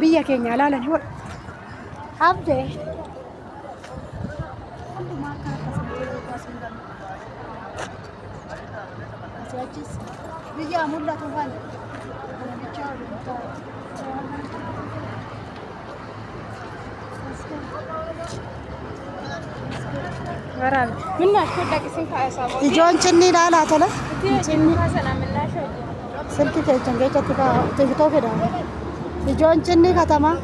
Biyya keenya ilaalanii hodha. Abdee. Hundumaa akka akkasuma hin galu. Asii achis biyya mul'atu kana. Kana bichaa waliin ta'u. Ijoon cinni ilaalaa tola. Cinni silki keessan keessatti tiktookidha. Ijoon cinni katamaa.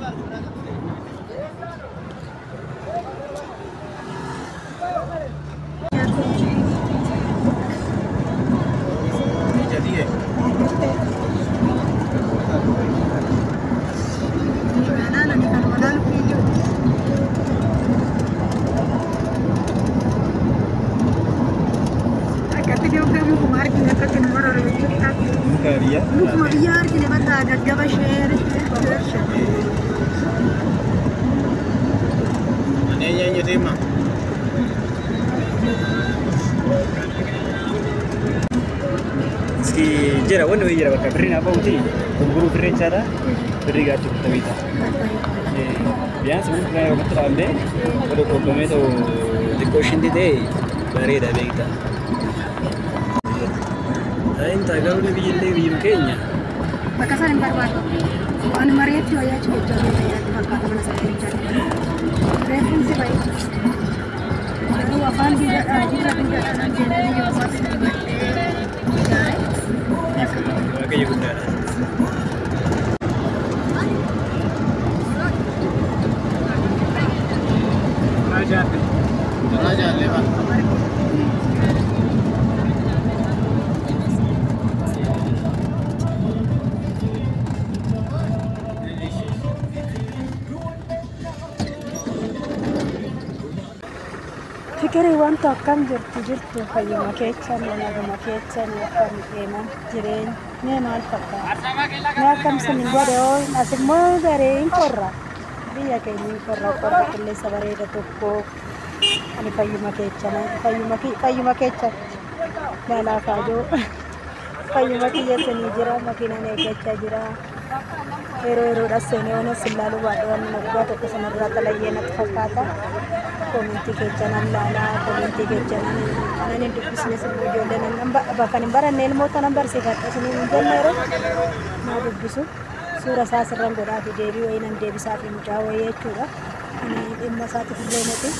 Mukuma biyya argine bakka gaggaba sheer. Iski jira wanni wayii jira bakka birriin haa ba'uuti gurguruu birree jechaadha. Birrii gaachuu bitamiidha. Biyyaansi mana kana yeroo dhaabdee odoo qoqqoomee ta'u xiqqoo ishiin ta'e bareeda beekta. Inni garuu biyyillee biyyuma keenya. Bakka isaan hin barbaadu. Waan mareetti wayyaa jechaa jiru fakkaata mana sana jechaa jiru. Reefuun si bahe. Garuu afaan biyyaadhaa jira biyyaadhaa nan jedhee biyya ormaatti dubbattee ijaare. Waaqayyo guddaadha. Fikirii wanta akkam jirtu jirtu fayyuma keessan naguma keessan akkam deeman jireenya mee maal fakkaata mee akkam sin godhe hoo as immoo garee hin qorra biyya keenya hin qorra qorra qilleensa bareeda tokko ani fayyuma keessan fayyuma keessan laalaa kaajoo fayyuma kiyya jira makiinaan eeggachaa jira yeroo yeroodhaas seenee waan as ilaaluu baadhe waan waggaa tokko sanarraa xalayyee natti fakkaata. Komintii keessa laalaa komintii keessa nan hin dubbisnes immoo ijoollee nan bakka hin baranne ilmoota nan barsiifadha isiniin hin jenne yeroo naa dubbisu suura isaa sirran godhaa fi deebii wayii nan deebisaa fi mucaa wayii jechuudha. Ani dhimma isaatiif illee miti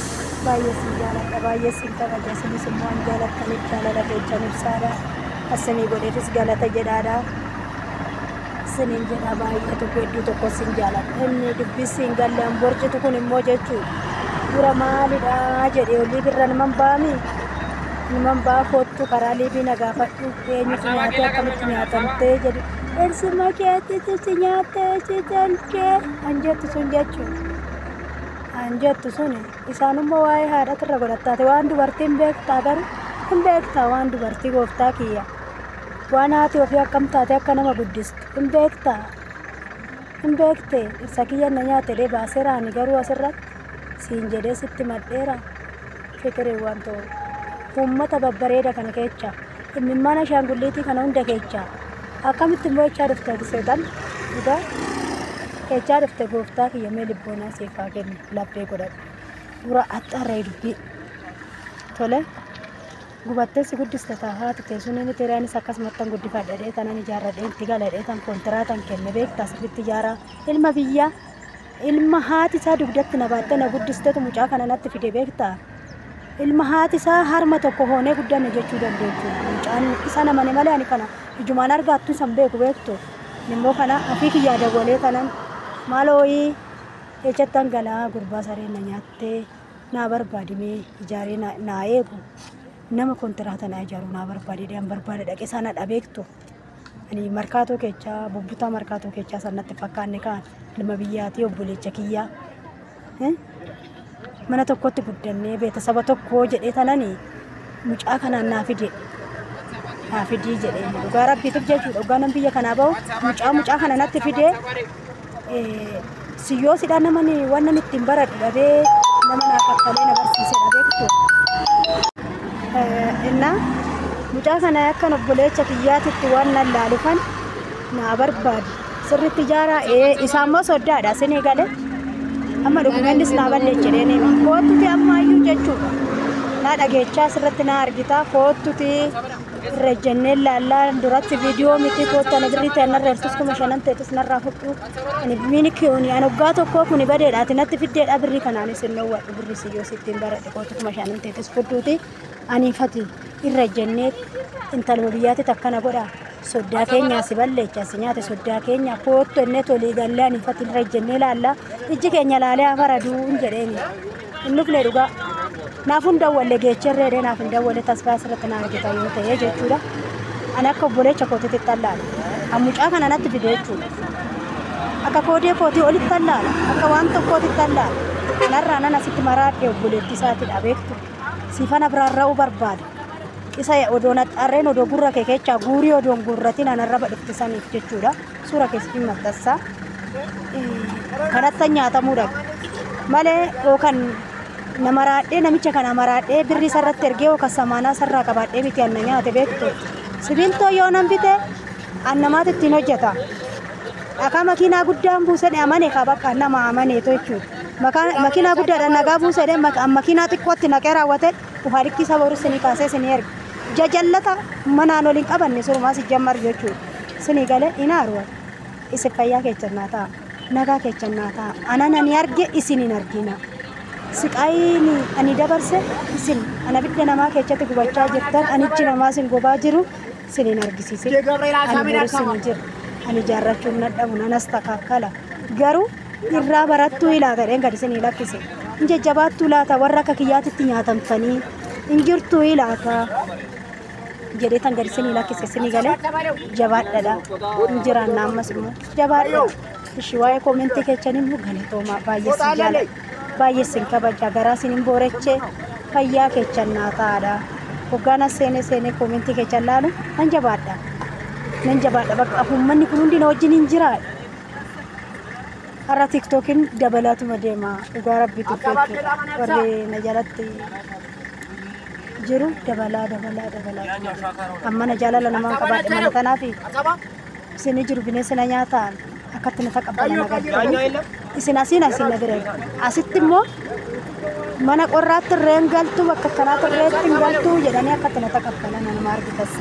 baay'ee sin jaaladha baay'ee sin kabaja isinis immoo an jaalattaniif jaalala keessan ibsaadha. Asinii godheefis galata jedhaadha. Isiniin jedha baay'ee tokko hedduu tokko sin jaaladha. Inni dubbisi hin galle an borcitu kun immoo jechuudha. Dura maalidha jedhee olii birra naman baami. Naman baa kottu karaa liibii na gaafadhu eenyutu nyaatee akkamitti nyaatamtee jedhu. Ersuma keetti si nyaattee si tolchee an jettu sun jechuudha. An jettu sun isaanummoo waa'ee haadhatirra godhattaate waan dubartiin beektaa garuu hin beektaa waan dubartii gooftaa kiyya. Waan haati ofii akkam taate akka nama guddistu hin beektaa. Hin beekte dhirsa kiyya na nyaate baaseeraani garuu asirratti siin jedhee sitti madheera fikirii waan ta'u. Uummata babbareeda kana keessa imimmaan ashaangulliitii kana hunda keessa akkamitti immoo jechaa dhufte seetan dhugaa jechaa dhufte gooftaa kiyya mee libboonaa siif haa kennu laphee godhadhu. Dura axxarree dubbii tole gubattee si guddiste taa haati teessuun inni tiraanis akkasumatti guddifadhee tanan ijaarradhee itti galadhee tan kontiraatan kenne beektaa sirriitti ijaaraa ilma biyyaa ilma haati isaa dugdatti na baattee na guddisteetu mucaa kana natti fide beektaa. Ilma haati isaa harma tokko hoonee guddanne jechuu dandeechu. Mucaan isa namane malee ani kana ijumaan argaattu isan beeku beektu. Immoo kana ofii kiyyaa dawwalee kanan maalooyii ejjattan galaa gurbaa saree na nyaattee naa barbaadimee ijaaree naa eegu nama kontiraata naa ijaaru naa barbaade an barbaade dhaqee sana dhabeektu. Ani markaatoo keechaa bubbutaa markaatoo keechaa sanatti fakkaanne kaan ilma biyyaatii obboleecha kiyyaa. Mana tokkotti guddannee beetasaba tokkoo jedhee tanani mucaa kanaan naa fide naa fidii jedhee dhugaa rabbiitiif jechuudha dhugaa nan biyya kanaa bahu mucaa kana natti fidee siyyoo sidhaa namani waan nan ittiin baradhu dhabee nama naa kaffalee na barsiisee dhabeektu. Innaa mucaa kana akkan obboleecha kiyyaatitti waan nan laalufan naa barbaadi Sirriitti ijaaraa isaan immoo soddaadha isinii galee. Amma dhugumannis naa balleechi jedhee koottuti ammaayyuu jechuudha. Naa dhageechaa sirriitti naa argitaa koottuti irra ejjennee laallaa duratti viidiyoo miti koottu ana birrii ta'e narra ertus 5,000 ta'etus narraa fudhu. Ani miini kiyuuni ani waggaa tokkoo kuni badeedha ati natti fiddeedha birrii kanaanis hin dhoowwadhu birrii siyyoo sittiin baradhe koottu 5,000 ta'etus fudhuuti. Ani fati irra ejjennee intaluma biyyaatti akkana godha. Soddaa keenya si balleecha si nyaate soddaa keenya koottu ennee tolii gallee ani fati irra ejjennee laallaa ijji keenya laalee afara du'uun jedheeni. Hin dhufne dhugaa. Naaf hin dawwalle geecherreedhe naaf hin dawwalle tasfaa asirratti na argita yoo ta'e jechuudha. Ani akka obboleecha kootiitti allaala. An mucaa kana natti fide jechuudha. Akka koodee kootii olitti allaala. Akka waan tokkootitti allaala. Kanarraa nan asitti maraadhe obboleettii isaatiidha beektu. Siifana biraarra'uu barbaada. Isa odoo naxxaarreen odoo gurra kee keechaa guurii odoon gurratiin anarraba dhufte saniif jechuudha. Suura keessatti maxxansaa. Kanatti nyaatamuu dhaqa. Malee yookaan nama maraadhee namicha kana maraadhee birrii sarratti ergee yookaan samaanaa sarraa qabaadhee miti anna nyaate beektu. Sibiiltoo yoo nan bite an namaatu ittiin hojjeta. Dhakaa makiinaa guddaan buusedhe amane ka bakka nama amaneetu jechuudha. Makiinaa guddaadhaan nagaa buusedhe makiinaa xiqqootti naqee raawwate ufaadhitti isa boru sinii kaasee sinii erga. Jajallata manaan ol hin qabanne surumaa si jammar jechuudha. Sinii galee hin aaru. Isin fayyaa keessan naa ta'a. Nagaa keessan naa ta'a. Anan ani arge isin hin argina. Siqaayin ani dabarse isin ana bidda namaa keessatti gubachaa jirtan anichi namaa isin gubaa jiru isin hin argisiisin. Ani boru isin hin jiru. Ani jaarrachuun nadhabu nanas takaakkala. Garuu irraa barattuu ilaata dheen gadi isin lakkise. Hin jajjabaattuu laata warra akka kiyyaatitti nyaatamtanii hin jirtuu ilaata. Jedhee tan gadi isin lakkise isin galee jabaadhadha. Hin jiraanna ammas immoo jabaadha. Ishi waa'ee koomentii keessanii immoo galatoomaa baay'ee sin jaalladha. Baay'ee sin kabaja garaa sin hin boorechee fayyaa keessan naa ta'aadha. Hoggaana seenee seenee koomentii keessan laalu nan jabaadha. Nan jabaadha bakka uummanni kun hundi na wajjin hin jiraadha. Har'a tiktookiin dabalaatuma deema dhugaa rabbiitu jechuudha. Warri na jalatti jiru dabalaa dabalaa dabalaa. Amma na jaalala namaan qabaadhe mana kanaaf isin jiru bineensi na nyaataan akkatti na taqabbala na galtu. Isin asiin asiin na bira. Asitti immoo mana qorraatti irreen galtu bakka kanaatti irreetti hin galtu jedhanii akkatti na taqabbalan nama argitas.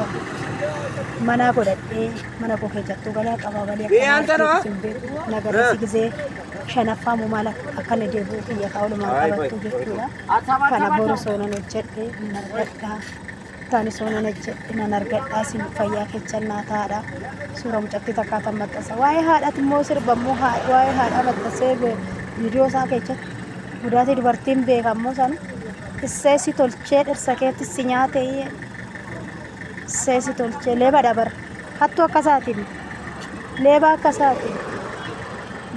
Mana godhadhee mana koo keessattuu galaa qabaabalee akka nagarsi gisee shanaffaa moo maal akkana deebi'u kiyya kaa'ulumaan qabattu jechuudha. Kana boru soonan hojjedhe nan argadha. Taani soonan hojjedhe nan argadha. Isin fayyaa keessan naa ta'aadha. Suura mucattii takkaatan maxxansa. Waa'ee haadhaati immoo sirba immoo waa'ee haadhaa maxxansee viidiyoo isaa keessatti gudaatii dubartiin beekammoo sana issee si tolchee dhirsa keetti si nyaate issee si tolchee leeba dabar hattuu akka isaatiin leeba akka isaatiin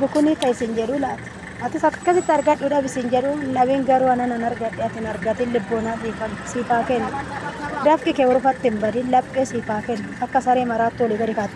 bukunii ta'e isin jedhu laata. Atis akkasitti argadhu dhab isin jedhu dhabiin garuu anan an argadhe ati hin argatin libboonaa siifaa kennu. Dafki kee urfatti hin badin laphee siifaa kennu akka saree maraatti olii gadi kaatu.